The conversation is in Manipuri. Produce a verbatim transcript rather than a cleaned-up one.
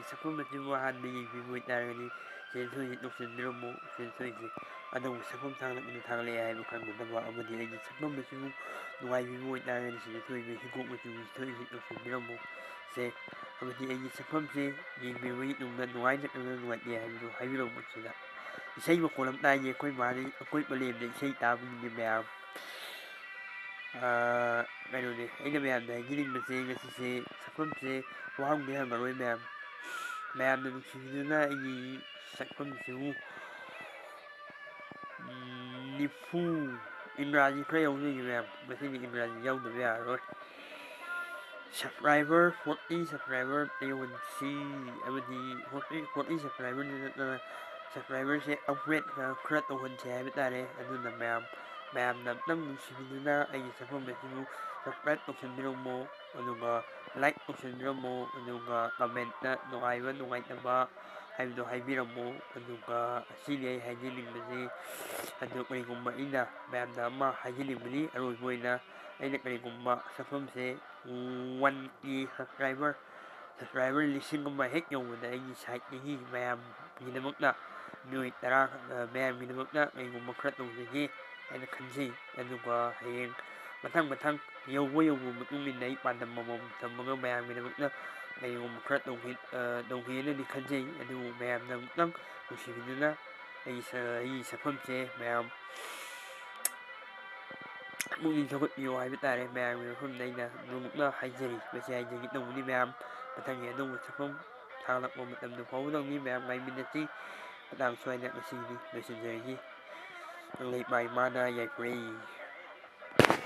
ꯁꯛꯐꯝ ꯑꯁꯤꯕꯨ ꯑꯍꯥꯟꯕ ꯌꯦꯡꯕꯤꯕ ꯑꯣꯏꯇꯥꯔꯒꯗꯤ ꯁꯦꯟ ꯁꯣꯏꯁꯤ ꯇꯧꯁꯤꯟꯕꯤꯔꯝꯃꯨ꯫ ꯁꯦꯟ ꯁꯣꯏꯁꯤ ꯑꯅꯧꯕ ꯁꯛꯐꯝ ꯊꯥꯒꯠꯂꯛꯄꯗ ꯊꯥꯒꯠꯂꯛꯑꯦ ꯍꯥꯏꯕ ꯈꯪꯅꯅꯕ, ꯑꯃꯗꯤ ꯑꯩꯒꯤ ꯁꯛꯐꯝ ꯑꯁꯤꯕꯨ ꯅꯨꯡꯉꯥꯏꯕꯤꯕ ꯑꯣꯏꯇꯥꯔꯒꯗꯤ ꯁꯦꯟ ꯁꯣꯏꯁꯤ ꯍꯤꯒꯣꯛ ꯃꯆꯨꯒꯤ ꯁꯣꯏꯁꯤ ꯇꯧꯁꯤꯟꯕꯤꯔꯝꯃꯨ꯫ ꯁꯦ, ꯑꯃꯗꯤ ꯑꯩꯒꯤ ꯁꯛꯐꯝꯁꯦ ꯌꯦꯡꯕꯤꯔꯕ ꯃꯇꯨꯡꯗ ꯅꯨꯡꯉꯥꯏ ꯅꯠꯇ꯭ꯔꯒ ꯅꯨꯡꯉꯥꯏꯇꯦ ꯍꯥꯏꯕꯗꯨ ꯍꯥꯏꯕꯤꯔꯝꯃꯨ꯫ ꯁꯤꯗ ꯏꯁꯩ ꯃꯈꯣꯜ ꯑꯃ ꯇꯥꯏꯅꯦ, ꯑꯩꯈꯣꯏ ꯃꯥꯅ ꯑꯩꯈꯣꯏ ꯄꯂꯦꯝꯗ ꯏꯁꯩ ꯇꯥꯕꯅꯤꯅꯦ ꯃꯌꯥꯝ꯫ ꯑꯥ, ꯀꯩꯅꯣꯅꯦ, ꯑꯩꯅ ꯃꯌꯥꯝꯗ ꯍꯥꯏꯖꯅꯤꯡꯕꯁꯦ, ꯉꯁꯤꯁꯦ ꯁꯛꯐꯝꯁꯦ ꯋꯥꯍꯪꯗꯤ ꯍꯪꯉꯔꯣꯏ ꯃꯌꯥꯝ꯫ ꯃꯌꯥꯝꯅ ꯅꯨꯡꯁꯤꯕꯤꯗꯨꯅ ꯑꯩꯒꯤ ꯁꯛꯐꯝꯁꯤꯕꯨ, ꯎꯝ, ꯅꯤꯐꯨ, ꯏꯪꯒ꯭ꯔꯥꯖꯤ ꯈꯔ ꯌꯥꯎꯖꯒꯦ ꯃꯌꯥꯝ꯫ ꯃꯁꯤꯗꯤ ꯏꯪꯒ꯭ꯔꯥꯖꯤ ꯌꯥꯎꯗꯕ ꯌꯥꯔꯔꯣꯏ꯫ Subscriber forty subscriber ꯌꯧꯍꯟꯁꯤ, ꯑꯃꯗꯤ forty, forty subscriber ꯅꯠꯇꯅ subscriberꯁꯦ upgrade ꯈꯔ, ꯈꯔ ꯇꯧꯍꯟꯁꯦ ꯍꯥꯏꯕ ꯇꯥꯔꯦ꯫ ꯑꯗꯨꯅ ꯃꯌꯥꯝ, ꯃꯌꯥꯝꯅ ꯑꯝꯇꯪ ꯅꯨꯡꯁꯤꯕꯤꯗꯨꯅ ꯑꯩꯒꯤ ꯁꯛꯐꯝ ꯑꯁꯤꯕꯨ subscribe ꯇꯧꯁꯟꯕꯤꯔꯝꯃꯣ, ꯑꯗꯨꯒ like ꯇꯧꯁꯟꯕꯤꯔꯝꯃꯣ, ꯑꯗꯨꯒ commentꯇ ꯅꯨꯡꯉꯥꯏꯕ ꯅꯨꯡꯉꯥꯏꯇꯕ ꯍꯥꯏꯕꯗꯣ ꯍꯥꯏꯕꯤꯔꯝꯃꯣ꯫ ꯑꯗꯨꯒ ꯑꯁꯤꯅꯤ ꯑꯩ ꯍꯥꯏꯖꯅꯤꯡꯕꯁꯤ꯫ ꯑꯗꯨ ꯀꯔꯤꯒꯨꯝꯕ ꯑꯩꯅ ꯃꯌꯥꯝꯗ ꯑꯃ ꯍꯥꯏꯖꯅꯤꯡꯕꯅꯤ, ꯑꯔꯣꯏꯕ ꯑꯣꯏꯅ ꯑꯩꯅ ꯀꯔꯤꯒꯨꯝꯕ ꯁꯛꯐꯝꯁꯦ one K subscriber, subscriber ꯂꯤꯁꯤꯡ ꯑꯃ ꯍꯦꯛ ꯌꯧꯕꯗ ꯑꯩꯒꯤ sideꯇꯒꯤ ꯃꯌꯥꯝꯒꯤꯗꯃꯛꯇ ꯃꯤꯑꯣꯏ ꯇꯔꯥ, ꯑ, ꯃꯌꯥꯝꯒꯤꯗꯃꯛꯇ ꯀꯔꯤꯒꯨꯝꯕ ꯈꯔ ꯇꯧꯖꯒꯦ ꯍꯥꯏꯅ ꯈꯟꯖꯩ꯫ ꯑꯗꯨꯒ ꯍꯌꯦꯡ ꯃꯊꯪ ꯃꯊꯪ ꯌꯧꯕ ꯌꯧꯕ ꯃꯇꯨꯡ ꯏꯟꯅ ꯑꯩ ꯄꯥꯟꯗꯝ ꯑꯃꯃꯝ ꯊꯝꯃꯒ ꯃꯌꯥꯝꯒꯤꯗꯃꯛꯇ ꯀꯔꯤꯒꯨꯝꯕ ꯈꯔ ꯇꯧꯒꯦ, ꯑ, ꯇꯧꯒꯦꯅꯗꯤ ꯈꯟꯖꯩ꯫ ꯑꯗꯨꯕꯨ ꯃꯌꯥꯝꯅ ꯑꯃꯨꯛꯇꯪ ꯅꯨꯡꯁꯤꯕꯤꯗꯨꯅ ꯑꯩꯒꯤ ꯁ-, ꯑꯩꯒꯤ ꯁꯛꯐꯝꯁꯦ ꯃꯌꯥꯝ ꯄꯨꯛꯅꯤꯡ ꯊꯧꯒꯠꯄꯤꯌꯨ ꯍꯥꯏꯕ ꯇꯥꯔꯦ꯫ ꯃꯌꯥꯝꯒꯤ ꯃꯐꯝꯗ ꯑꯩꯅ ꯑꯗꯨꯃꯛꯅ ꯍꯥꯏꯖꯔꯤ, ꯃꯁꯤ ꯍꯥꯏꯖꯒꯦ ꯇꯧꯕꯅꯤ ꯃꯌꯥꯝ꯫ ꯃꯊꯪꯒꯤ ꯑꯅꯧꯕ ꯁꯛꯐꯝ ꯊꯥꯒꯠꯂꯛꯄ ꯃꯇꯝꯗ ꯐꯥꯎꯕꯗꯧꯅꯤ ꯃꯌꯥꯝ ꯉꯥꯏꯃꯤꯟꯅꯁꯤ꯫ ꯃꯇꯥꯡ ꯁ꯭ꯋꯥꯏꯗ ꯉꯁꯤꯒꯤꯗꯤ ꯂꯣꯏꯁꯤꯟꯖꯔꯒꯦ꯫ ꯀꯪꯂꯩꯄꯥꯛ ꯏꯃꯥꯅ ꯌꯥꯏꯐꯔꯦ꯫